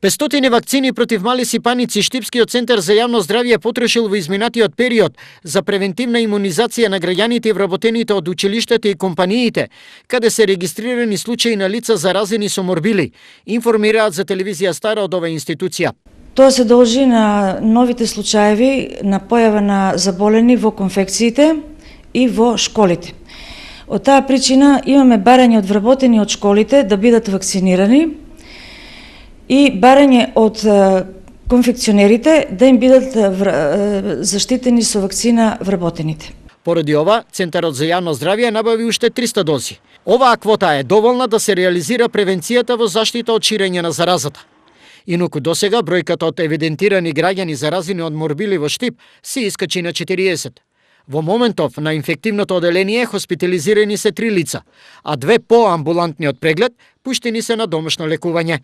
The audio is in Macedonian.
500 вакцини против мали сипаници Штипскиот центар за јавно здравје потрошил во изминатиот период за превентивна имунизација на граѓаните и вработените од училиштата и компаниите, каде се регистрирани случаи на лица заразени со морбили, информираат за телевизија Стара од оваа институција. Тоа се должи на новите случаеви на појава на заболени во конфекциите и во школите. Од таа причина имаме барање од вработени од школите да бидат вакцинирани и барање од конфекционерите да им бидат заштитени со вакцина вработените. Поради ова, Центарот за јавно здравје набави уште 300 дози. Оваа квота е доволна да се реализира превенцијата во заштита од ширење на заразата. Инаку досега бројката од евидентирани граѓани заразени од морбили во Штип се искачи на 40. Во моментов на инфективното оделение хоспитализирани се 3 лица, а 2 по амбулантниот преглед пуштени се на домашно лекување.